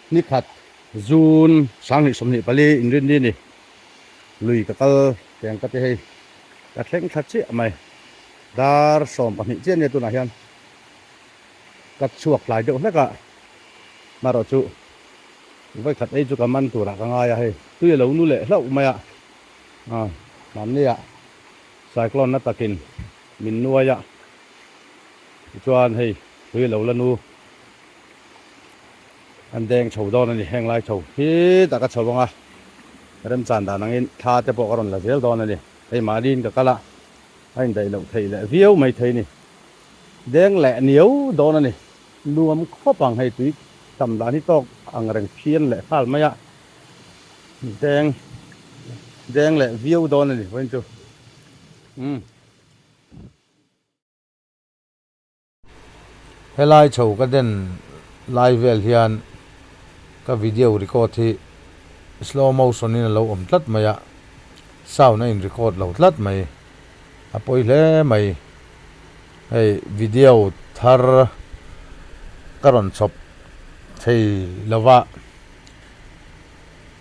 Nikhat June 2024 inrinni ni lui ka kal teng ka ti hei ka thleng thla chiah mai dar 12 chiah nia tunah hian ka chhuak tlai deuh hlek a marawh chu vawikhat ei chu ka man turah ka ngai a hei tui a lo nu leh hlauh mai a mahnia cyclone na takin min nuai a tichuan hei tui a lo la nu. An deng chho dawn a ni, heng lai chho hi tak a chho ang a, remchan dan angin thla te pawh ka rawn la zel dawn a ni. Hei mahniin ka kal a, a indaih loh theih leh viau mai thei a ni. Deng leh niau dawn a ni, nuam khawp ang hei tui tam dan hi tawk ang reng phian leh nghal mai a, deng deng leh viau dawn a ni vawiin chu. Umm. Helai chho ka den lai vel hian ka video record hi slow motion in a lo awm tlat mai a, sound a in record lo tlat mai, a pawi hle mai. Hei video thar ka rawn chhawp thei lo va,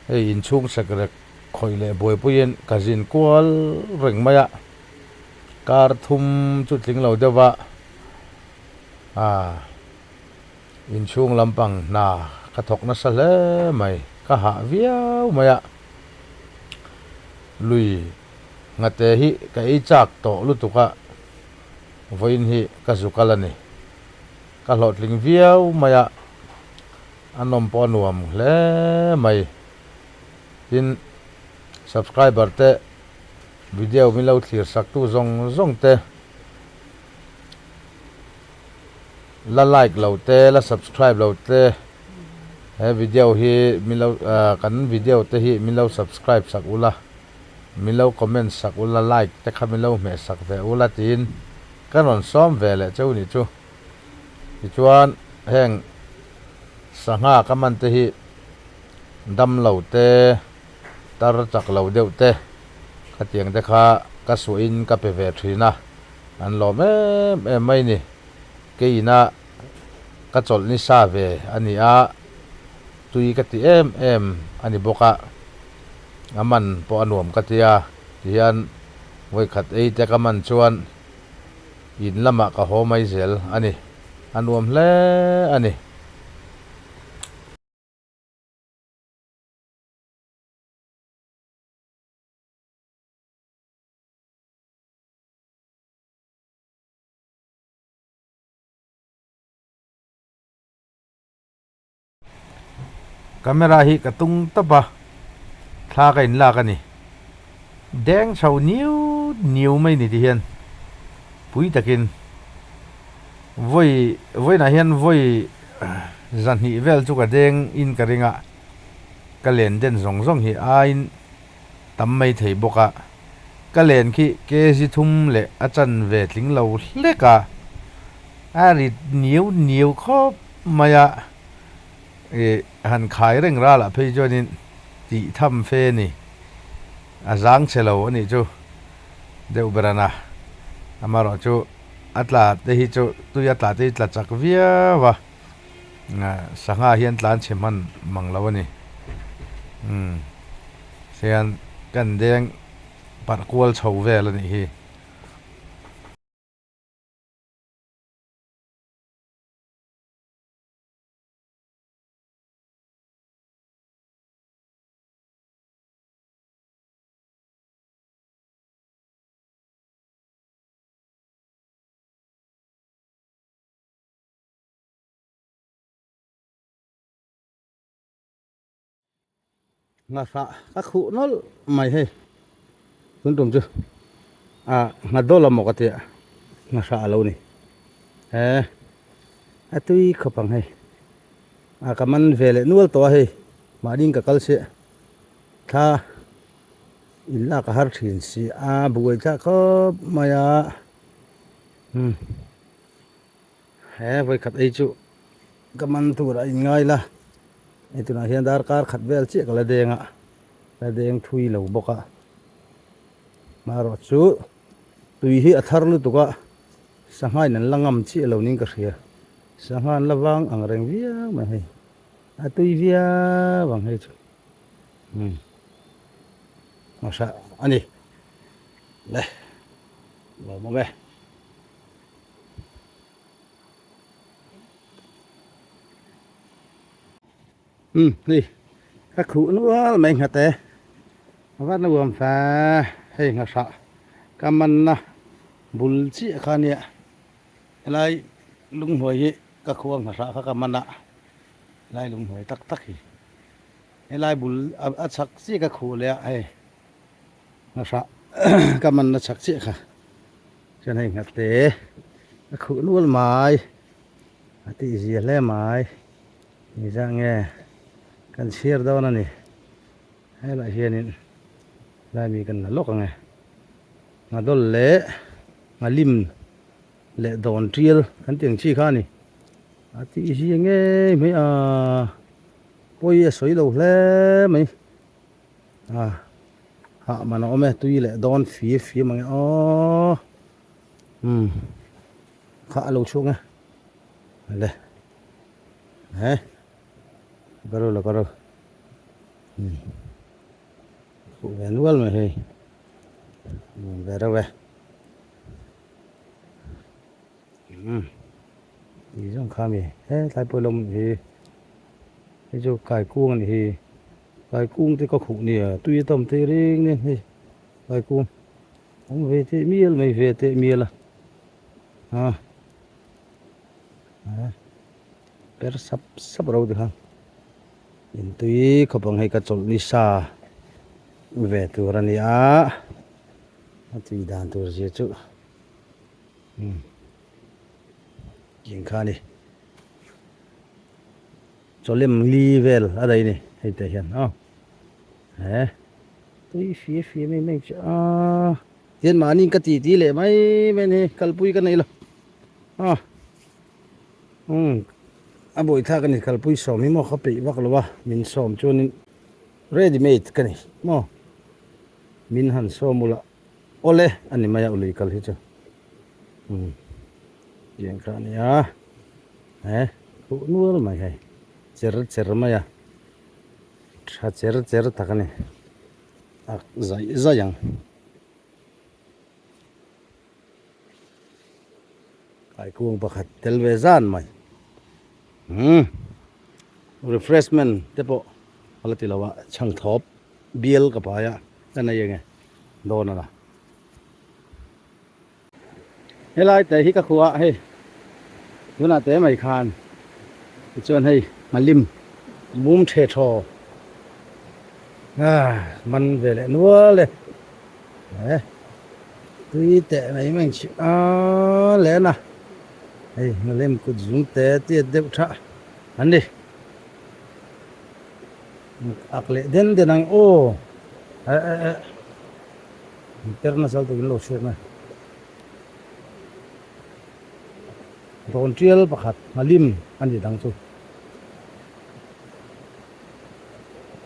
hei inchhung sek rek khawih leh buaipuiin ka zin kual reng mai a. Kar thum chu tling lo deuh va, ah inchhung lampang hna ka thawk nasa hle mai, ka hah viau mai a, lui nghate hi ka ei chak tawh lutuk a, vawiin hi ka zu kal a ni, ka hlawhtling viau mai a, a nawm pawh a nuam hle mai, tin subscriber te. Video min lo thlir sak tu zawng zawng te, la like lo te, la subscribe lo te, he video hi min lo kan video te hi min lo subscribe sak ula, min lo comment sak ula, like te kha min lo hmeh sak ve ula tiin ka rawn sawm ve leh cheu nih chu. Tichuan heng sangha ka man te hi dam lo te, Tar chak lo deuh te, khatiang te kha ka suahin ka pe ve thin a, an lawm em em mai ni. Keiina ka chawlh ni sa ve a ni a, tui ka ti em em a ni bawk a, a man pawh a nuam ka ti a, tihian vawikhat ei te ka man chuan in lamah ka haw mai zel a ni, a nuam hle a ni. Camera hi ka tung tawp a, thla ka inlak a ni. Deng chho niu niu mai ni ti hian pui takin vawi vawiinah hian vawi zahnih vel chu ka deng in ka ring a. Ka len den zawng zawng hi aiin tam mai thei bawk a, ka len khi kg thum leh a chanve tling lo hlek a, a rit niu niu khawp mai a, ih han khai reng ralah phei chuanin tih tham fe ni, a zang chhe lo a nih chu deuh ber an a, amaherawh chu a tla te hi chu tui a tla te hi tla chak viau a. Sangha hian tlan chhe hman mang lo a ni. Umm hian kan deng parh kual chho vel a nih hi. Nghahrah ka khuh nawlh mai hei tun tum chu ah nghadawl a maw ka tia nghahrah a lo ni he a tui khawp ang hei ah ka man ve leh nual tawh a hei mahni in ka kal chiah thla in lak a har thin si a buai thlak khawp mai a umm. He vawikhat ei chu ka man tur a in ngai la, hei tunah hian darkar khat vel chiah ka la deng a, la deng thui lo bawk a, marawh chu tui hi a thar lutuk a, sangha in an la ngam chiah lo niin ka hria, sangha an la vang ang reng viau mai hei. A tui viau ang hei chu umm hmasa a ni le lawmawm e. Umm hei ka khuh nual mai nghat e a va nuam fe hei nghahrah ka manna bul chiah kha nia helai lunghnuai hi ka khua nghahrah kha ka man a helai lunghnuai tak tak hi helai bul a chhak chiah ka khuh leh a hei nghahrah ka manna chhak chiah kha chuan hei nghat te a khuh nual mai a tihzia hle mai. Engzah nge kan chhiar dawn a ni helaiah hianin laimi kan la lawk ang e ngadawl leh ngalim leh dawn tial kan tih ang chi kha a ni a tih hi ngei mai a pawi a sawi lo hle mai a hah man a awm e tui leh dawn fim fim ang e aw umm kha a lo chhuak e le. Eh karo la karo khuh ve nual mai hei nuam ve reuh e umm tih zawng kha mi he tlai pawh ilo hi hei chu kaikung a ni hi kaikung te ka khuh nia tui a tam teh reng nen hei kaikung awm ve teh mial mai ve teh mial a a. Per sap sap ro ti khan intui khawp ang hei ka chawlh nisa ve tur a ni a a tui dan tur zia chu umm tiang kha a ni chawlem li vel a daih a ni hei te hian aw he tui fia fia mai mai chu a tian mahni ka ti ti leh mai mai a ni kalpui ka nei lo. A umm a buaithlak a ni kalpui sawm hi maw ka peih vak lo a min sawm chuanin ready made ka ni maw min han sawm ula awle a ni mai a ului kal hi chu umm tiang kha a ni a he khuh nual mai hei cher cher mai a tha cher cher tak a ni a zaih zaih ang. Kaikung pakhat tel ve zan mai umm refreshment te pawh a la ti lo a chhang thawp bial ka pai a ka nei enge dawn a la helai te hi ka khuh a hei tunah te mai khan tichuan hei nghalim mum the thaw ah man ve leh nual e. He tui teh mai mai chi a len a hei hnalem kut zung te tiat deuh tha an ni ak leh den den ang aw eh eh eh ter nasal tukin lo chhuak mai dawn tial pakhat hnalim a ni dang chu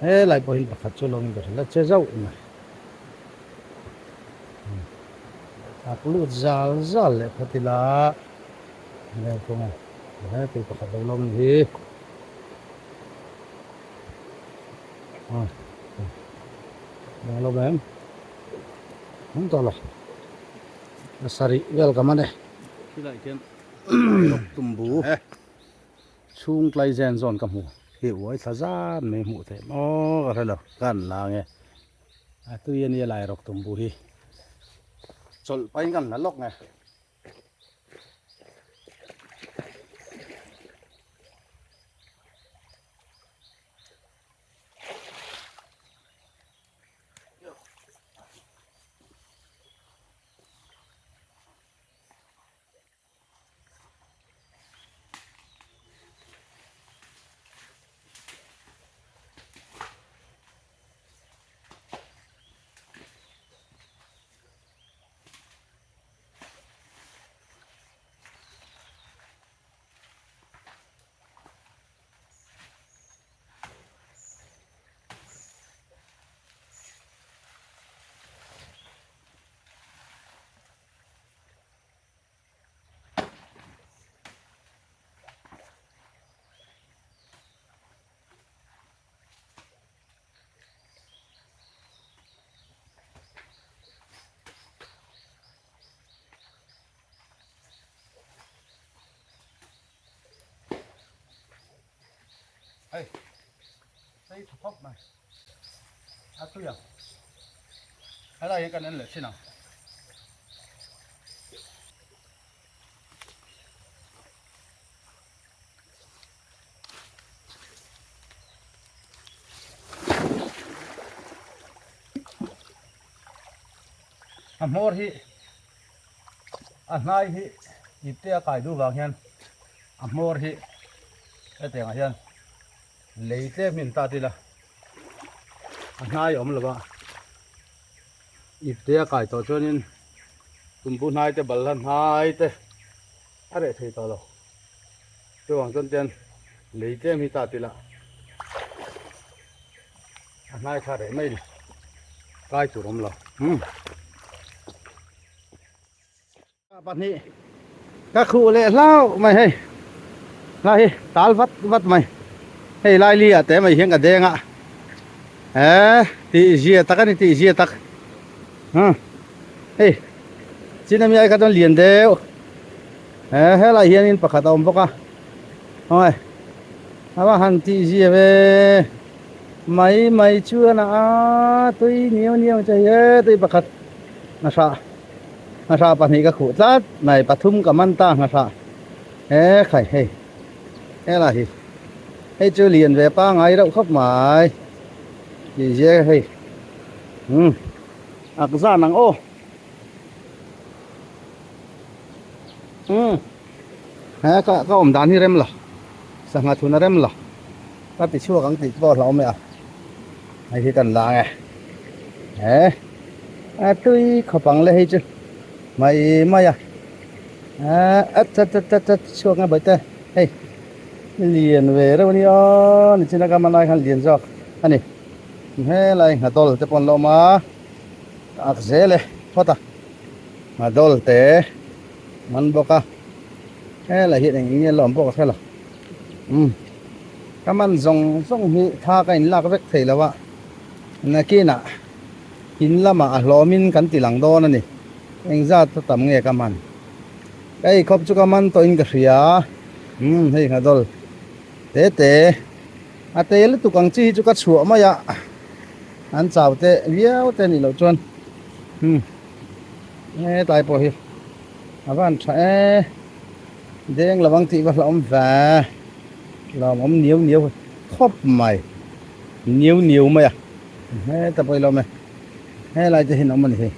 Helai pawh hi pakhat chu lawngin ka hre la che zauh mai. A lut zal zal leh phawt ila enge kawng a he tui pakhat lo lawng hi a lo em awm tawh lo a sarih vel ka man e khilai khian tumbu Chhung tlai zen zawn ka hmu hi uai thla zan mai hmuh theih maw ka hre lo ka han la ange a tui ania lai rawk tumbu hi chawlh pahin ka han la lawk nge. Hei sei tha khawp mai a tui ang helai hi kan en leh thin ang. A hmawr hi a hnai hi ipte a kai duh vang hian a hmawr hi hetiang ah hian lei tlem hi an tat ila a hnai a awm lo va ipte a kai tawh chuanin tumbu hnai te balhla hnai te a reh thei tawh lo chuvang chuan tian lei tlem hi tat ila a hnai kha reh mai a ni kai tur awm lo umm. Pahnih ka khuh leh hlauh mai hei lai hi tal vat vat mai hei lai li ah te mai hian ka deng a eh tih zia tak a ni tih zia tak huh hei chin ami ai kha chuan lian deuh eh helai hianin pakhat a awm bawk a hawi a va han tih zia ve mai mai chuan a tui niau niau che hi e tui pakhat a hrah. Nghahrah pahnih ka khuh tlat mai pathum ka man ta nghahrah he khai hei helai hi hei chu lian ve pangai reuh khawp mai tih zia hei umm ak zan ang aw umm he ka ka awm dan hi rem lo sangha thun a rem lo ka ti chhuak ang tih pawh a hlauhawm e a hei hi kan la ang e he. A tui khawp ang le hei chu mai mai a a chat chat chat chat chhuak nga bawihte hei lian ve reuh a nia nichina ka man lai khan lian zawk a ni helai nghadawl te pawh an la awm a ak zel e phawt a nghadawl te man bawk a helai hian eng eng nge la awm bawk a hre lo umm ka man zawng zawng hi tha ka in lak vek thei lo a nakinah. In lamah a hlawmin kan ti lang dawn a ni. Engzat a tam nge ka man? Ka eikhawp chu ka man tawhin ka hria. Umm hei nghadawl te te. A te lutuk ang chi hi chu ka chhuah mai a. An chau te viau te nih loh chuan. Umm hetlai pawh hi a van tha e. Deng lo ang tih va hlauhawm ve. Lawmawm niau niau khawp mai. Niau niau mai a. Heta pawh i lo awm e helai te hian a awm a ni hei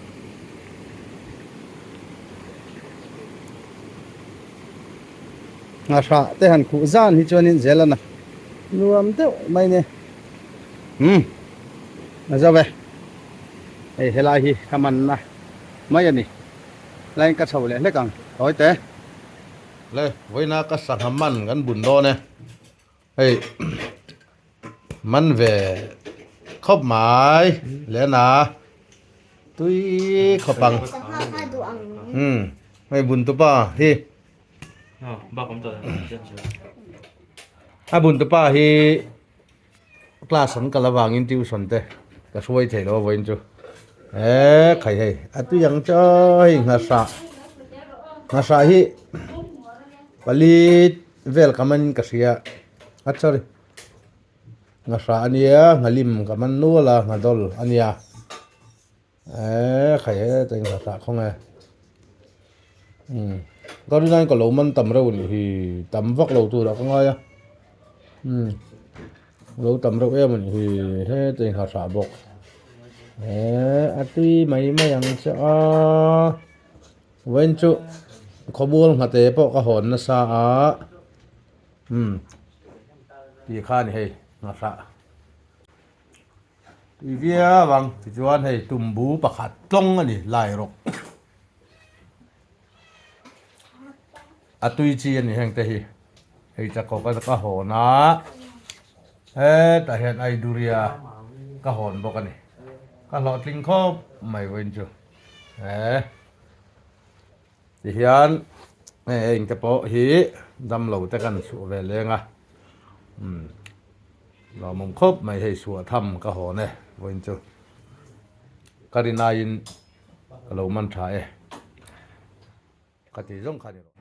nghahrah te han khuh zan hi chuanin zel a na nuam deuh mai nia umm a zo ve hei helai hi ka manna mai a ni line ka chho leh hlek ang tawi te. Le vawiina ka sangha man kan bun dawn e. Hei man ve khawp mai lehna tui khawp ang umm hei bun tupa hi a bun tupa hi class an kal avangin tuition te ka hruai thei lo a vawiin chu eee khai hei a tui ang chaw hei nghahrah nghahrah hi pali vel ka man in ka hria a sorry nghahrah a nia nghalim ka man nual a nghadawl a nia eee khai heta in nghahrah khawng e umm ka rin aiin ka lo man tam reuh a nih hi tam vak lo turah ka ngai a umm lo tam reuh em a nih hi heta in nghahrah bawk eee a tui mai mai ang che a. Vawiin chu khawmual nghate pawh ka hawn nasa a umm tih kha a ni hei nghahrah tui viau ang tichuan hei tumbu pakhat tlawng a ni lai rawk a tui chi a ni heng te hi hei chakawk a ka hawn a hetah hian aiduria ka hawn bawk a ni ka hlawhtling khawp mai vawiin chu. He tihian hei eng te pawh hi damlo te kan chhuah ve leng a umm lawmawm khawp mai hei suah tham ka hawn e vawiin chu ka rin aiin ka lo man tha e ka ti zawng kha ni rawh.